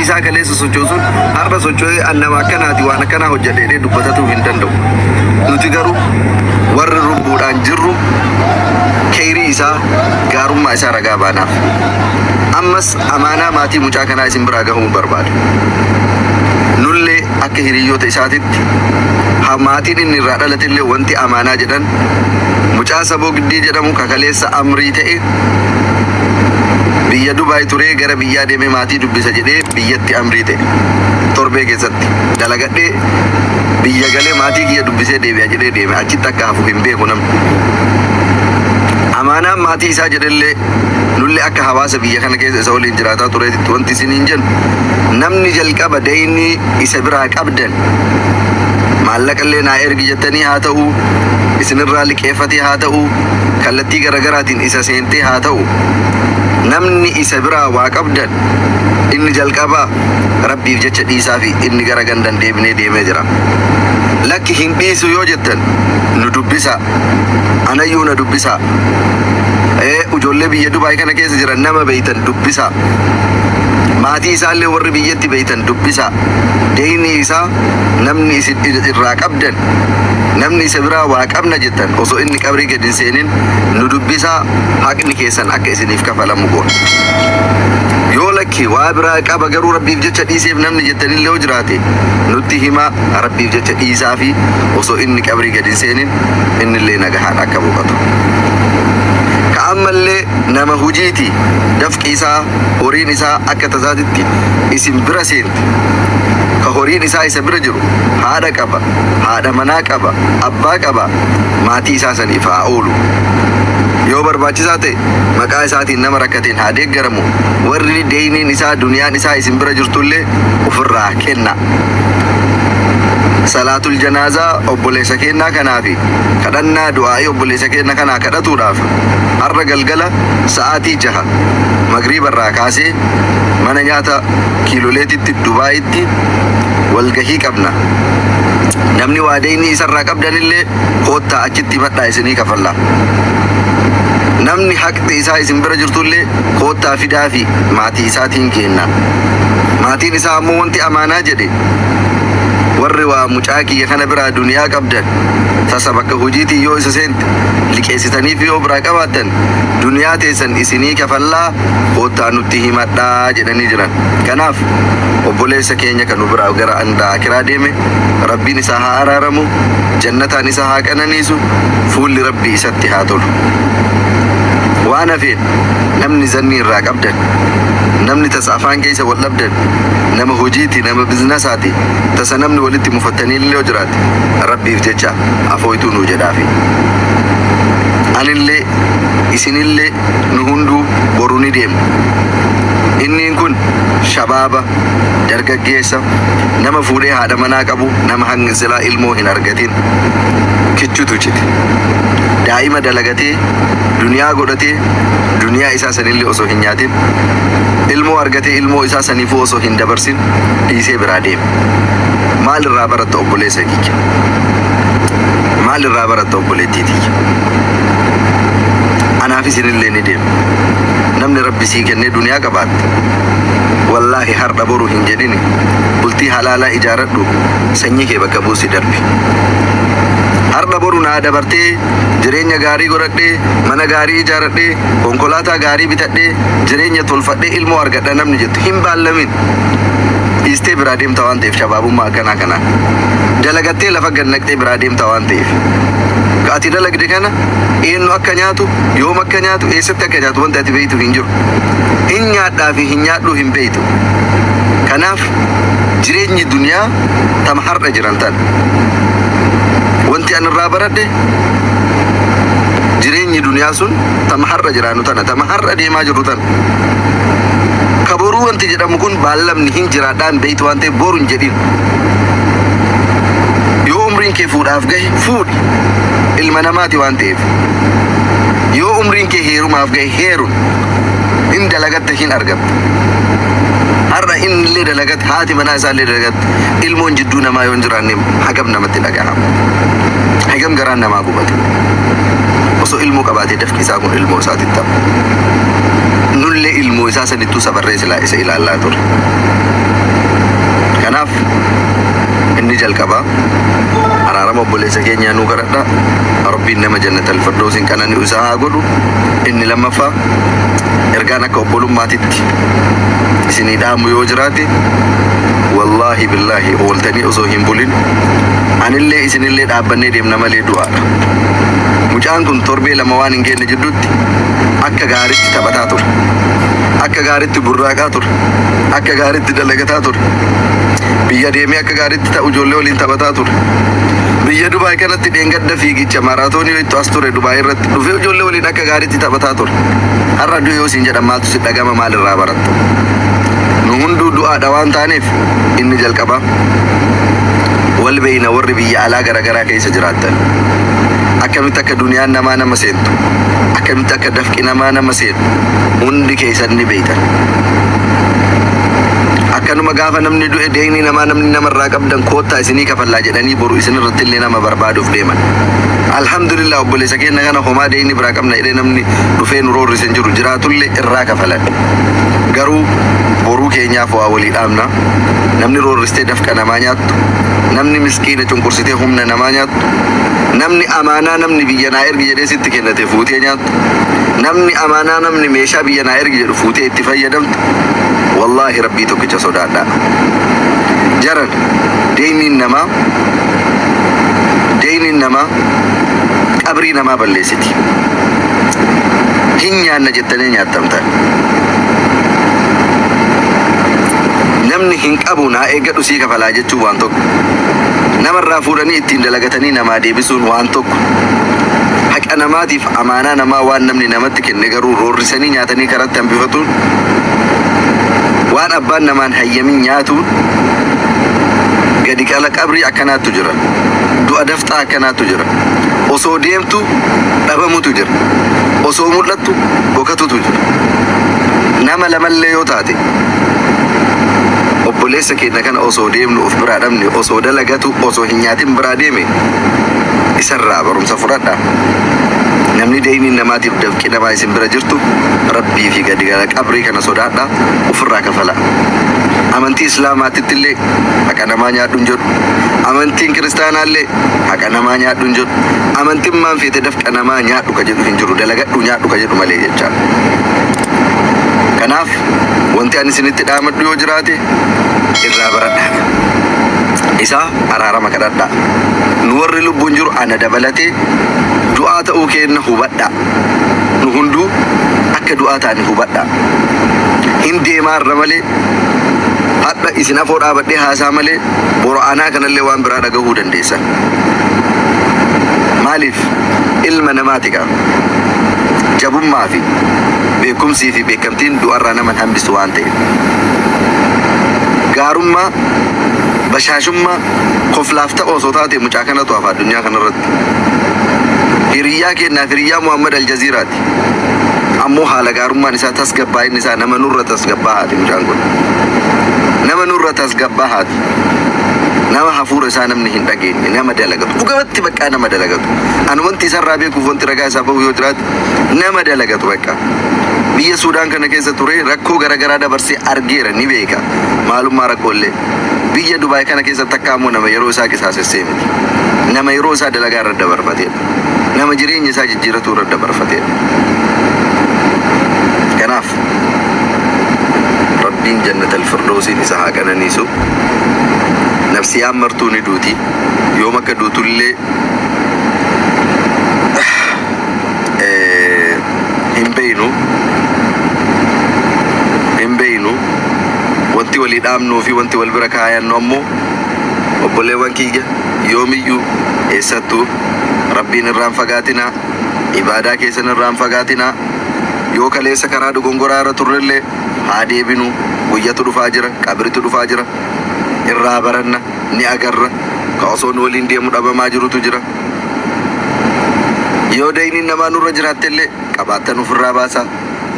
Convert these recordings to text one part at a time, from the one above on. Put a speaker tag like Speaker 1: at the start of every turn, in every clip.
Speaker 1: isaa kaleessa socho'u sun har'a socho'ee an nama akkanaati waan akkanaa hojjedhe jedhee dubbatatuu hin danda'u. Nuti garuu warri lubbuudhaan jirru keyrii isaa gaarummaa isaa ragaa baanaaf. Ammas amaanaa maatii mucaa kanaa isin biraa gahuun barbaada. Nullee akka hiriyyoota isaatitti ha maatiin inni irraa dhalatillee wanti amaanaa jedhan mucaa Saboo Giddii jedhamu ka kaleessa amrii ta'e biyya Dubaay turee gara biyyaa deemee maatii dubbisa jedhee biyyatti amrii ta'e torbee keessatti dalagadhee biyya galee maatii kiyya dubbisee deebi'a jedhee deeme achitti akka hafu hin beeku namni. Amaanaan maatii isaa jedhellee nullee akka hawaasa biyya kana keessa isa waliin jiraataa tureetitti wanti isiniin jennu namni jalqaba dayni isa biraa qabdan maallaqallee naa ergi jettanii haa ta'u isinirraa liqeeffatee haa ta'u kallattii garagaraatiin isa seentee haa ta'u namni isa biraa waa qabdan inni jalqabaa rabbiif jecha dhiisaa fi inni gara gandan deebinee deemee jira. Lakki hin dhiisu yoo jettan nu dubbisaa. Anayyuu na dubbisaa. Ijoollee biyya Dubaay kana keessa jiran nama beeytan dubbisaa. Maatii isaallee warri biyyatti beeytan dubbisaa. Deyni isaa namni isin irraa qabdan namni isa biraa waa qabna jettan osoo inni qabrii gad hin seenin nu dubbisaa haqni keessan akka isiniif kafalamu goona. Yoo lakki waa biraa qaba garuu rabbiif jecha dhiiseef namni jettanillee yoo jiraate nutti himaa rabbiif jecha dhiisaa fi osoo inni qabrii gad hin seenin innillee nagahaan akka boqotu. Ka ammallee nama hujiiti dafqi isaa horiin isaa akka tasaatitti isin bira seenti. Ka horiin isaa isa bira jiru haadha qaba, haadha manaa qaba, abbaa qaba maatii isaa saniif haa oolu. Yoo barbaachisaa ta'e maqaa isaatiin nama rakkateen haa deeggaramu. Warri deyniin isaa duniyaan isaa isin bira jirtullee ofirraa kenna. Salaatul janaazaa obboleessa keennaa kanaa fi kadhannaa du'aa'ii obboleessa keenna kanaa kadhatuudhaaf har'a galgala sa'aatii 6 magriiba irraa kaasee mana nyaata kiiloleetitti Dubaayitti walgahii qabna. Namni waa deynii isarraa qabdanillee koottaa achitti himadhaa isinii kafalla. Namni haqxi isaa isin bira jirtullee koottaa fidaafi maatii isaatiin geenna. Maatiin isaa ammoo wanti amaanaa jedhe warri waa mucaa kiyya kana biraa duniyaa qabdan tasa bakka hujiitiin yoo isa seente liqeessitaniif yoo biraa qabaattan duniyaa teessan isinii kafallaa koottaa nutti himadhaa jedhanii jiran. Kanaaf obboleessa keenya kan nu biraa gara aakiraa deeme rabbiin isaa haa araaramu, jannataan isa haa qananiisu, fuulli rabbii isatti haa tolu. Waan hafeen namni zannii irraa qabdan, namni tasa afaan keessa wal dhabdan, nama hojiiti, nama biznasaati, tasa namni walitti mufattanii illee yoo jiraate rabbiif jecha afooytuu nuu jedhaafi. Anillee isinillee nu hunduu boru ni deemna. Inniin kun shabaaba, dargaggeessa, nama fuudhee haadha manaa qabu, nama hanga silaa ilmoo hin argatin kichutu cite. Daa'ima dalagatee, duniyaa godhatee, duniyaa isaa sanillee osoo hin nyaatin, ilmoo argatee ilmoo isaa saniifuu osoo hin dabarsin dhiisee biraa deeme. Maal irraa baratta obboleessa kiyya? Maal irraa baratta obboleettii tiyya? Anaaf isinillee ni deema. Namni rabbi sii kennee duniyaa qabaatte wallaahi har'a boru hin jedhini bultii halaalaa ijaaradhu sanyii kee bakka buusi darbi. Har'a boru naa dabartee jireenya gaarii godhadhee mana gaarii ijaaradhee konkolaataa gaarii bitadhee jireenya tolfadhee ilmoo argadha namni jettu hin baallamin. Dhiistee biraa deemta waan ta'eef shabaabummaa akkanaa kanaan. Dalagattee lafa gad naqxee biraa deemta waan ta'eef. Ka ati dalagde kana eenyu akka nyaatu, yoom akka nyaatu, eessatti akka nyaatu wanti ati beektu hin jiru. Hin nyaadhaa fi hin nyaadhuu hin beektu. Kanaaf jireenyi duniyaa tama har'a jiran tana. Wanti ani irraa baradhe jireenyi duniyaa sun tama har'a jiraannu tana, tama har'a deemaa jirru tana. Ka boruu wanti jedhamu kun baallamni hin jiraadhaan beektu waan ta'eef boru hin jedhin. Yoo umriin kee fuudhaaf gahe fuudhi. Ilma namaati waan ta'eef. Yoo umriin kee heerumaaf gahe heerumi. Hin dalagatta hin argatta. Har'a inni illee dalagate haati manaa isaa illee dalagatte ilmoon jidduu namaa yoo hin jiraanne hagam namatti dhagahama. Hagam garaan namaa gubata. Osoo ilmoo qabaatee dafqi isaa kun ilmoo isaatitti ta'a. Nullee ilmoo isaa sanittuu sabarree silaa isa ilaallaa ture. Kanaaf inni jalqabaa araarama obboleessa keenyaa nuu kadhadha. Rabbiin nama jannatal firdoosiin qanani'u isaa haa godhu. Inni lammaffaa ergaan akka obbolummaatitti isinii dhaamu yoo jiraate, wallaahi billaahi, ooltanii osoo hin bulin anillee isinillee dhaabbannee deemna malee du'aadha. Mucaan kun torbee 2 waan hin geenne jidduutti akka gaaritti taphataa ture. Akka gaaritti burraaqaa ture. Akka gaaritti dalagataa ture. Biyya deemee akka gaaritti ta'u ijoollee waliin taphataa ture. Biyya Dubaay kanatti dheengadda fiigicha maaraatoonii wayittu as ture. Dubaay irratti dhufee ijoollee waliin akka gaariitti taphataa ture. Har'a du'e yoo siin jedhan maaltu si dhagama? Maal irraa baratta? Nu hunduu du'aadha waan taaneef, inni jalqabaa wal beeyna. Warri biyya alaa garagaraa keessa jiraattan, akkamitti akka duniyaan namaa nama seentu, akkamitti akka dafqi namaa nama seenu hundi keessan ni beeytan. Akkanuma gaafa namni du'e deeyni namaa namni namarraa qabdan koottaa isinii kafallaa jedhanii boru isin irratti illee nama barbaaduuf deeman. Alhamdulillah, obboleessa keenya kana homaa deeyni biraa qabna jedhee namni dhufee nu roorrise hin jiru. Jiraatullee irraa kafalan. Garuu boruu keenyaaf waa walii dhaamna. Namni roorristee dafqa namaa nyaattu, namni miskiina cunqursitee humna namaa nyaattu, namni amaanaa namni biyya naa ergi jedhee sitti kennate fuutee nyaattu, namni amaanaa namni meeshaa biyya naa ergi jedhu fuutee itti fayyadamtu, wallaahi rabbii tokkicha sodaadhaa. Jaran, deeyniin namaa qabrii namaa balleessiti. Hin nyaanna jettanii nyaattamtan. Namni hin qabu naa eeggadhu sii kafalaa jechuun waan tokko. Namarraa fuudhanii ittiin dalagatanii namaa deebisuun waan tokko. Haqa namaatiif amaanaa namaa waan namni namatti kenne garuu roorrisanii nyaatanii karatti hambifatuun, waan abbaan namaan hayyamin nyaatuun, gadi qala qabrii akkanaattu jira. Du'a dafxaa akkanaattu jira. Osoo deemtu dhabamutu jira. Osoo mul'attu dhokatutu jira. Nama lamallee yoo taate, obboleessa keenya kana osoo deemnu of biraa dhabne, osoo dalagatu osoo hin nyaatin biraa deeme, isarraa barumsa fudhadha. Namni deeyniin namaatiif dafqi namaa isin bira jirtu, rabbii fi gadi gala qabrii kana sodaadha, ofirraa kafala. Amantii Islaamaatitti illee haqa namaa nyaadhu hin jedhu. Amantiin Kiristaanaallee haqa namaa nyaadhu hin jedhu. Amantiin maan feete dafqa namaa nyaadhu ka jedhu hin jiru. Dalagadhu nyaadhu ka jedhu malee jecha. Kanaaf wanti ani isinitti dhaamadhu yoo jiraate, irraa baradha. Isaa araarama kadhadha. Nu warri lubbuun jiru, ana dabalatee, du'aa ta'uu keenna hubadha. Nu hunduu akka du'aa taane hubadha. Hin deemaa irra malee, hadha isin afoo dhaabadhee haasaa malee, boru anaa kanallee waan biraa dhagahuu dandeessan. Maaliif? Ilma namaati qaba. Jabummaa fi beekumsii fi beekamtiin du'arraa nama hin hambisu waan ta'eef. Gaarummaa, bashaashummaa, koflaaf ta'u osoo taate, mucaa kanatu hafa addunyaa kanarratti. Hiriyyaa kennaaf hiriyyaa Muhammad Aljaziiraati. Ammoo haala gaarummaan isaa, tasgabbaa'inni isaa, nama nurra tasgabbaahaati mucaan kun. Nama nurra tasgabbaahaati. Nama hafuura isaa namni hin dhageenye, nama dalagatu. Dhugamatti baqqaa nama dalagatu. Ani wanti isarraa beekuuf wanti ragaa isaa bahu yoo jiraate, nama dalagatu baqqaa. Biyya Suudaan kana keessa ture, rakkoo garaagaraa dabarsee argeera, ni beeka. Maalummaa rakkoolee. Biyya Dubaay kana keessa takka ammoo nama yeroo isaa qisaasessee miti. Nama yeroo isaa dalagaa irra dabarfateedha. Nama jireenya isaa jijjiiratu irra dabarfateedha. Kanaaf Rabbiin jannatal firdoosiin isa haa qananiisu. Nafsiyaan martuu ni duuti. Yoom akka duutullee hin beeynu. Hin beeynu. Wanti walii dhaamnuu fi wanti wal bira kaayannu ammoo, obboleewwan kiyya, yoomiyyuu eessattuu Rabbiin irraan fagaatinaa. Ibaadaa keessan irraan fagaatinaa. Yoo kaleessa karaa dogongoraa irra turrellee haa deebinu. Guyyatu dhufaa jira, qabritu dhufaa jira. Irraa baranna, ni agarra. Ka osoo nu waliin deemu dhabamaa jirutu jira. Yoo dayniin namaa nurra jiraattellee qabaattan ofirraa baasaa.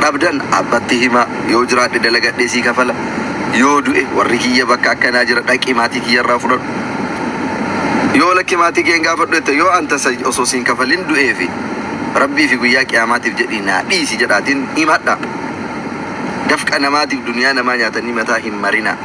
Speaker 1: Dhabdan abbatti himaa. Yoo jiraadhe dalagadhee sii kafala. Yoo du'e warri kiyya bakka akkanaa jira, dhaqii maatii kiyyarraa fudhadhu. Yoo lakki maatii kee hin gaafadhu jette, yoo an tasa osoo siin kafalin du'ee fi rabbii fi guyyaa qiyaamaatiif jedhii naa dhiisi jedhaatiin himadha. Dafqa namaatiif duniyaa namaa nyaatanii mataa hin marinaa.